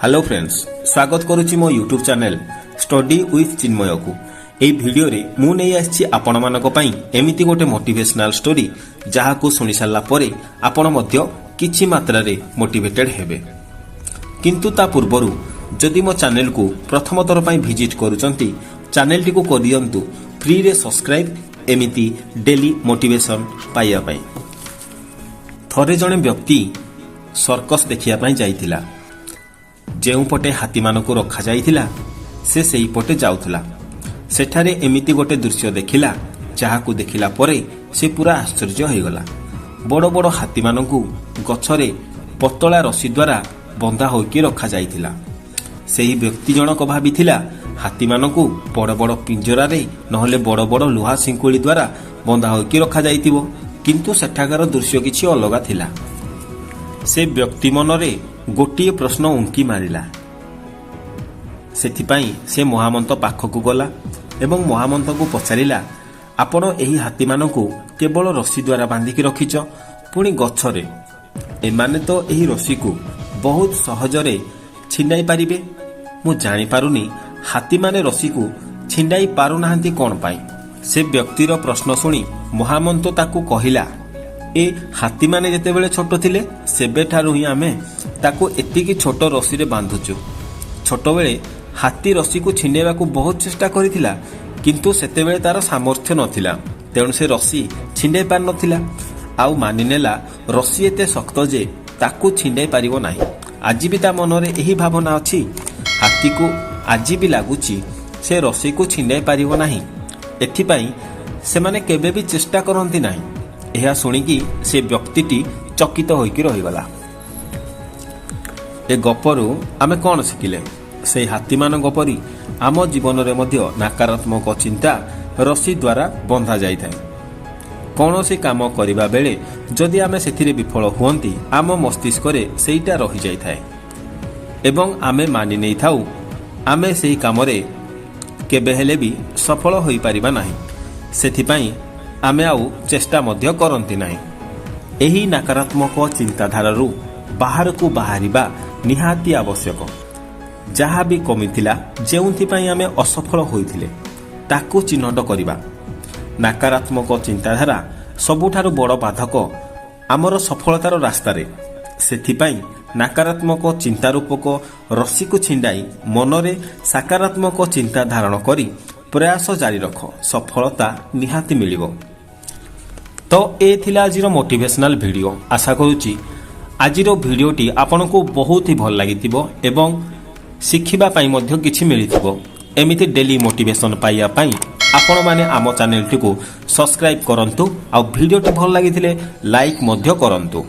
Hello friends, ସ୍ୱାଗତ କରୁଛି ମୋ ୟୁଟ୍ୟୁବ୍ ଚ୍ୟାନେଲ୍ ଷ୍ଟଡି ୱିଥ୍ ଚିନ୍ମୟକୁ। ଏହି ଭିଡ଼ିଓରେ ମୁଁ ନେଇ ଆସିଛି ଆପଣମାନଙ୍କ ପାଇଁ ଏମିତି ଗୋଟେ ମୋଟିଭେସନାଲ୍ ଷ୍ଟୋରି, ଯାହାକୁ ଶୁଣି ସାରିଲା ପରେ ଆପଣ ମଧ୍ୟ କିଛି ମାତ୍ରାରେ ମୋଟିଭେଟେଡ୍ ହେବେ। କିନ୍ତୁ ତା ପୂର୍ବରୁ ଯଦି ମୋ ଚ୍ୟାନେଲକୁ ପ୍ରଥମ ଥର ପାଇଁ ଭିଜିଟ୍ କରୁଛନ୍ତି, ଚ୍ୟାନେଲଟିକୁ କରିଦିଅନ୍ତୁ ଫ୍ରିରେ ସବସ୍କ୍ରାଇବ୍, ଏମିତି ଡେଲି ମୋଟିଭେସନ୍ ପାଇବା ପାଇଁ। ଥରେ ଜଣେ ବ୍ୟକ୍ତି ସର୍କସ ଦେଖିବା ପାଇଁ ଯାଇଥିଲା। ଯେଉଁପଟେ ହାତୀମାନଙ୍କୁ ରଖାଯାଇଥିଲା, ସେ ସେଇପଟେ ଯାଉଥିଲା। ସେଠାରେ ଏମିତି ଗୋଟେ ଦୃଶ୍ୟ ଦେଖିଲା, ଯାହାକୁ ଦେଖିଲା ପରେ ସେ ପୁରା ଆଶ୍ଚର୍ଯ୍ୟ ହୋଇଗଲା। ବଡ଼ ବଡ଼ ହାତୀମାନଙ୍କୁ ଗଛରେ ପତଳା ରସି ଦ୍ୱାରା ବନ୍ଧା ହୋଇକି ରଖାଯାଇଥିଲା। ସେହି ବ୍ୟକ୍ତି ଜଣକ ଭାବିଥିଲା, ହାତୀମାନଙ୍କୁ ବଡ଼ ବଡ଼ ପିଞ୍ଜରାରେ ନହେଲେ ବଡ଼ ବଡ଼ ଲୁହା ଶିଙ୍କୁଳି ଦ୍ୱାରା ବନ୍ଧା ହୋଇକି ରଖାଯାଇଥିବ। କିନ୍ତୁ ସେଠାକାର ଦୃଶ୍ୟ କିଛି ଅଲଗା ଥିଲା। ସେ ବ୍ୟକ୍ତି ମନରେ ଗୋଟିଏ ପ୍ରଶ୍ନ ଉଙ୍କି ମାରିଲା। ସେଥିପାଇଁ ସେ ମହାମନ୍ତ ପାଖକୁ ଗଲା ଏବଂ ମହାମନ୍ତଙ୍କୁ ପଚାରିଲା, "ଆପଣ ଏହି ହାତୀମାନଙ୍କୁ କେବଳ ରସି ଦ୍ୱାରା ବାନ୍ଧିକି ରଖିଛ, ପୁଣି ଗଛରେ। ଏମାନେ ତ ଏହି ରସିକୁ ବହୁତ ସହଜରେ ଛିଣ୍ଡାଇ ପାରିବେ। ମୁଁ ଜାଣିପାରୁନି, ହାତୀମାନେ ରସିକୁ ଛିଣ୍ଡାଇ ପାରୁନାହାନ୍ତି କ'ଣ ପାଇଁ?" ସେ ବ୍ୟକ୍ତିର ପ୍ରଶ୍ନ ଶୁଣି ମହାମନ୍ତ ତାକୁ କହିଲା, "ଏ ହାତୀମାନେ ଯେତେବେଳେ ଛୋଟ ଥିଲେ, ସେବେଠାରୁ ହିଁ ଆମେ ତାକୁ ଏତିକି ଛୋଟ ରସିରେ ବାନ୍ଧୁଛୁ। ଛୋଟବେଳେ ହାତୀ ରସିକୁ ଛିଣ୍ଡାଇବାକୁ ବହୁତ ଚେଷ୍ଟା କରିଥିଲା, କିନ୍ତୁ ସେତେବେଳେ ତାର ସାମର୍ଥ୍ୟ ନଥିଲା। ତେଣୁ ସେ ରସି ଛିଣ୍ଡାଇ ପାରିନଥିଲା ଆଉ ମାନିନେଲା ରସି ଏତେ ଶକ୍ତ ଯେ ତାକୁ ଛିଣ୍ଡାଇ ପାରିବ ନାହିଁ। ଆଜି ବି ତା ମନରେ ଏହି ଭାବନା ଅଛି। ହାତୀକୁ ଆଜି ବି ଲାଗୁଛି ସେ ରସିକୁ ଛିଣ୍ଡାଇ ପାରିବ ନାହିଁ। ଏଥିପାଇଁ ସେମାନେ କେବେ ବି ଚେଷ୍ଟା କରନ୍ତି ନାହିଁ।" ଏହା ଶୁଣିକି ସେ ବ୍ୟକ୍ତିଟି ଚକିତ ହୋଇକି ରହିଗଲା। ଏ ଗପରୁ ଆମେ କ'ଣ ଶିଖିଲେ? ସେଇ ହାତୀମାନଙ୍କ ପରି ଆମ ଜୀବନରେ ମଧ୍ୟ ନକାରାତ୍ମକ ଚିନ୍ତା ରସି ଦ୍ୱାରା ବନ୍ଧା ଯାଇଥାଏ। କୌଣସି କାମ କରିବା ବେଳେ ଯଦି ଆମେ ସେଥିରେ ବିଫଳ ହୁଅନ୍ତି, ଆମ ମସ୍ତିଷ୍କରେ ସେଇଟା ରହିଯାଇଥାଏ ଏବଂ ଆମେ ମାନି ନେଇଥାଉ ଆମେ ସେହି କାମରେ କେବେ ହେଲେ ବି ସଫଳ ହୋଇପାରିବା ନାହିଁ। ସେଥିପାଇଁ ଆମେ ଆଉ ଚେଷ୍ଟା ମଧ୍ୟ କରନ୍ତି ନାହିଁ। ଏହି ନକାରାତ୍ମକ ଚିନ୍ତାଧାରାରୁ ବାହାରକୁ ବାହାରିବା ନିହାତି ଆବଶ୍ୟକ। ଯାହା ବି କମିଥିଲା, ଯେଉଁଥିପାଇଁ ଆମେ ଅସଫଳ ହୋଇଥିଲେ, ତାକୁ ଚିହ୍ନଟ କରିବା। ନକାରାତ୍ମକ ଚିନ୍ତାଧାରା ସବୁଠାରୁ ବଡ଼ ବାଧକ ଆମର ସଫଳତାର ରାସ୍ତାରେ। ସେଥିପାଇଁ ନକାରାତ୍ମକ ଚିନ୍ତା ରୂପକ ରସିକୁ ଛିଣ୍ଡାଇ ମନରେ ସକାରାତ୍ମକ ଚିନ୍ତା ଧାରଣ କରି ପ୍ରୟାସ ଜାରି ରଖ, ସଫଳତା ନିହାତି ମିଳିବ। ତ ଏ ଥିଲା ଆଜିର ମୋଟିଭେସନାଲ ଭିଡ଼ିଓ। ଆଶା କରୁଛି ଆଜିର ଭିଡ଼ିଓଟି ଆପଣଙ୍କୁ ବହୁତ ହି ଭଲ ଲାଗିଥିବ ଏବଂ ଶିଖିବା ପାଇଁ ମଧ୍ୟ କିଛି ମିଳିଥିବ। ଏମିତି ଡେଲି ମୋଟିଭେସନ ପାଇବା ପାଇଁ ଆପଣମାନେ ଆମ ଚ୍ୟାନେଲଟିକୁ ସବସ୍କ୍ରାଇବ୍ କରନ୍ତୁ ଆଉ ଭିଡ଼ିଓଟି ଭଲ ଲାଗିଥିଲେ ଲାଇକ୍ ମଧ୍ୟ କରନ୍ତୁ।